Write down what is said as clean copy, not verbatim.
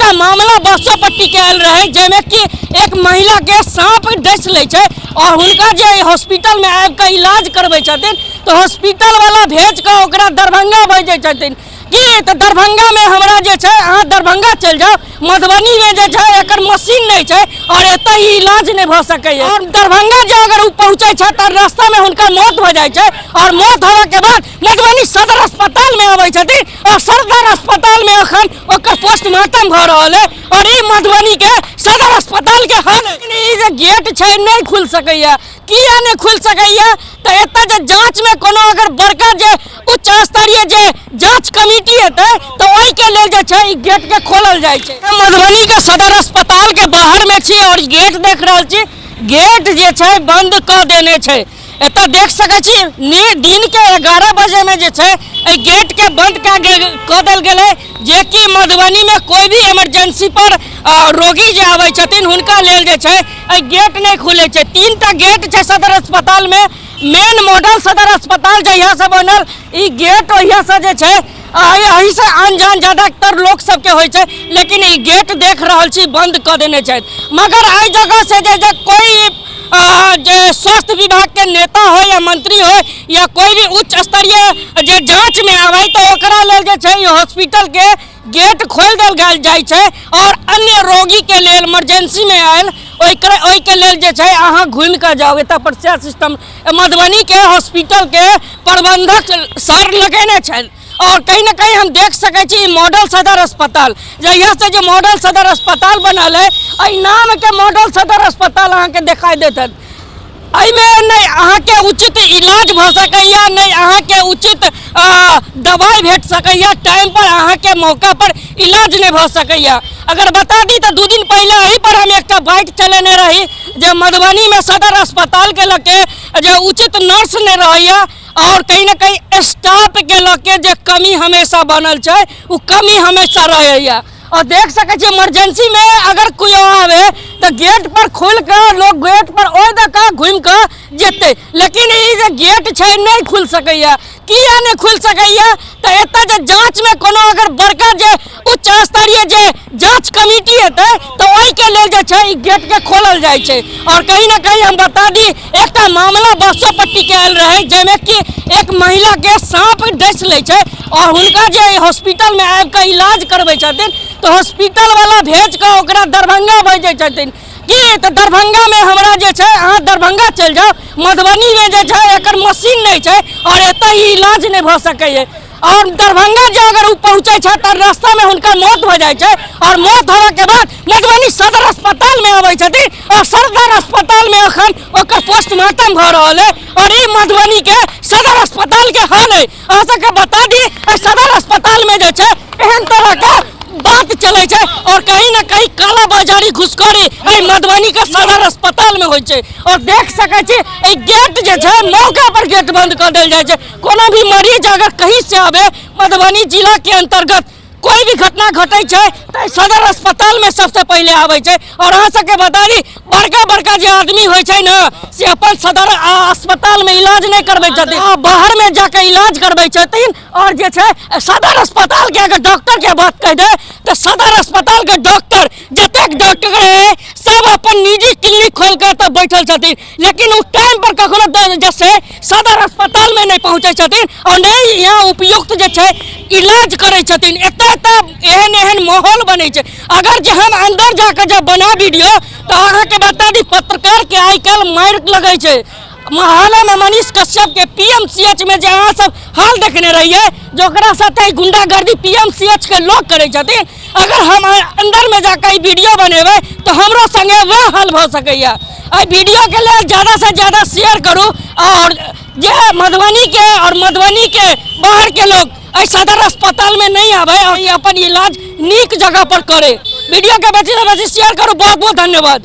एकटा मामला बासोपट्टी के आयल रहे, जाहिमे कि एक महिला के सांप डसि लै छै और हुनका जे हॉस्पिटल में आबि कऽ इलाज करबै छथिन तऽ हॉस्पिटल वाला भेज कऽ ओकरा दरभंगा भेजै छथिन कि तऽ दरभंगा में हमरा जे छै अहाँ दरभंगा चलि जाउ, मधुबनी में जे छै एकर मशीन नहि छै और एतऽ ई इलाज नहि भऽ सकैए। और दरभंगा जे अगर ओ पहुँचै छै तऽ रास्ता में हुनकर मौत भऽ जाइ छै और मौत होबऽके बाद मधुबनी सदर अस्पताल में अबै छथिन और सदर अस्पताल में अखन ओकर पोस्टमार्टम भऽ रहल है और ई मधुबनी के सदर अस्पताल के हाल है। ई जे गेट छै नहि खुलि सकैए। किया नहि खुलि सकैए? तऽ एतऽ जे जाँचमे कोनो अगर बड़का जे उच्च स्तरीय जे जाँच कमिटी हेतै तऽ ओहिके लेल जे छै ई गेटके खोलल जाइ छै। मधुबनीके सदर अस्पतालके बाहरमे छी और गेट देख रहल छी, गेट जे छै बंद कऽ देने छै। एतऽ देख सकै छी दिनके 11 बजेमे जे छै एहि गेटके बंद कऽ देल गेलै, जेकि मधुबनीमे कोइ भी इमरजेंसी पर रोगी जे आबै छथिन हुनका लेल जे छै एहि गेट नहि खुलै छै। 3टा गेट छै सदर अस्पतालमे। मेन मॉडल सदर अस्पताल जहियासँ बनल ई गेट ओहियासँ जे छै एहिसँ आन जान ज्यादातर लोक सबके होइ छै, लेकिन ई गेट देख रहल छी बंद कऽ देने छथि। मगर एहि जगहसँ जे कोइ जे स्वास्थ्य विभागके नेता हो या मंत्री हो या कोइ भी उच्च स्तरीय जे जाँचमे आबै तऽ ओकरा लेल जे छै ई हॉस्पिटलके गेट खोलि देल गेल जाइ छै और अन्य रोगीके लेल इमरजेंसीमे आयल ओहिके लेल जे छै अहाँ घुमि कऽ जाउ। एतऽ पर सएह सिस्टम मधुबनीके हॉस्पिटलके प्रबंधक सर लगेने छनि और कहीं ना कहीं हम देख सकै छी मॉडल सदर अस्पताल जहियासँ जे मॉडल सदर अस्पताल बनल है एहि नामके मॉडल सदर अस्पताल अहाँके देखाइ देत। एहिमे नहि अहाँके उचित इलाज भऽ सकैए, नहि अहाँके उचित दवाइ भेट सकैए, टाइम पर अहाँके मौका पर इलाज नहि भऽ सकैए। अगर बता दी तऽ 2 दिन पहिले एहि पर हम एकटा बाइट चलेने रही जे मधुबनीमे सदर अस्पतालके लऽ के जे उचित नर्स नहि रहैए और कहीं ना कहीं स्टाफके लऽ के जे कमी हमेशा बनल छै ओ कमी हमेशा रहैए। और देख सकै छी इमरजेंसी में अगर कोई आवे तऽ गेट पर खोलि कऽ लोग गेट पर ओहि दऽ कऽ घुमि कऽ जेतै, लेकिन ई जे गेट छै नहि खुलि सकैए। किया नहि खुलि सकैए? तऽ एतऽ जे जाँचमे कोनो अगर बड़का जे उच्च स्तरीय जे जाँच कमिटी हेतै तऽ ओहिके लेल जे छै ई गेटके खोलल जाइ छै। और कहीं ना कहीं हम बता दी एकटा मामला बासोपट्टीके आयल रहै, जाहिमे कि एक महिलाके साँप डसि लै छै और हुनका जे हॉस्पिटलमे आबि कऽ इलाज करबै छथिन तऽ हॉस्पिटल वाला भेज कऽ ओकरा दरभंगा भेजै छथिन कि तऽ दरभंगामे हमरा जे छै अहाँ दरभंगा चलि जाउ, मधुबनीमे जे छै एकर मशीन नहि छै और एतऽ ई इलाज नहि भऽ सकैए। और दरभंगा जे अगर ओ पहुँचै छै तऽ रास्तामे हुनकर मौत भऽ जाइ छै और मौत होबऽके बाद मधुबनी सदर अस्पतालमे अबै छथिन और सदर अस्पतालमे अखन ओकर पोस्टमार्टम भऽ रहल है और ई मधुबनीके सदर अस्पतालके हाल है। अहाँ सबके बता दी सदर अस्पतालमे जे छै एहन तरहके बात चलै छै और कहीं ना कहीं काला बाजारी घुसखोरी एहि मधुबनीके सदर अस्पतालमे होइ छै। और देख सकै छी एहि गेट जे छै मौका पर गेट बंद कऽ देल जाइ छै। कोनो भी मरीज अगर कहीं से आवे मधुबनी जिला के अंतर्गत कोई भी घटना घटै छै तऽ सदर अस्पतालमे सबसे पहिले आबै छै। और अहाँ सबके बता दी बड़का बड़का जे आदमी होइ छै ने से अपन सदर अस्पतालमे इलाज नहि करबै छथिन, बाहरमे जाके इलाज करबै छथिन। और जे छै सदर अस्पतालके अगर डॉक्टरके बात कहि दे तऽ सदर अस्पतालके डॉक्टर जतेक डॉक्टर है सब अपन निजी क्लिनिक खोलि कऽ एतऽ बैठल छथिन, लेकिन ओ टाइम पर कखनो जे छै सदर अस्पतालमे नहि पहुँचै छथिन और नहि यहाँ उपयुक्त जे छै इलाज करै छथिन। एतऽ एतऽ एहन एहन माहौल बनै छै। अगर जे हम अन्दर जाकऽ जब बना वीडियो तऽ अहाँके बता दी पत्रकारके आइ काल्हि मारि लगै छै। हालमे मनीष कश्यपके PMCH में जे अहाँ सब हाल देखने रहियै जे ओकरा साथे गुंडागर्दी PMCH के लोग करै छथिन, अगर हम अन्दरमे जाकऽ ई वीडियो बनेबै तऽ हमरो संगे वएह हाल भऽ सकैए। एहि वीडियोके लेल ज़्यादासँ ज़्यादा शेयर करू और जे मधुबनीके और मधुबनीके बाहरके लोग एहि सदर अस्पतालमे नहि आबै और ई अपन इलाज नीक जगह पर करै। वीडियोके बेसीसँ बेसी शेयर करू। बहुत बहुत धन्यवाद।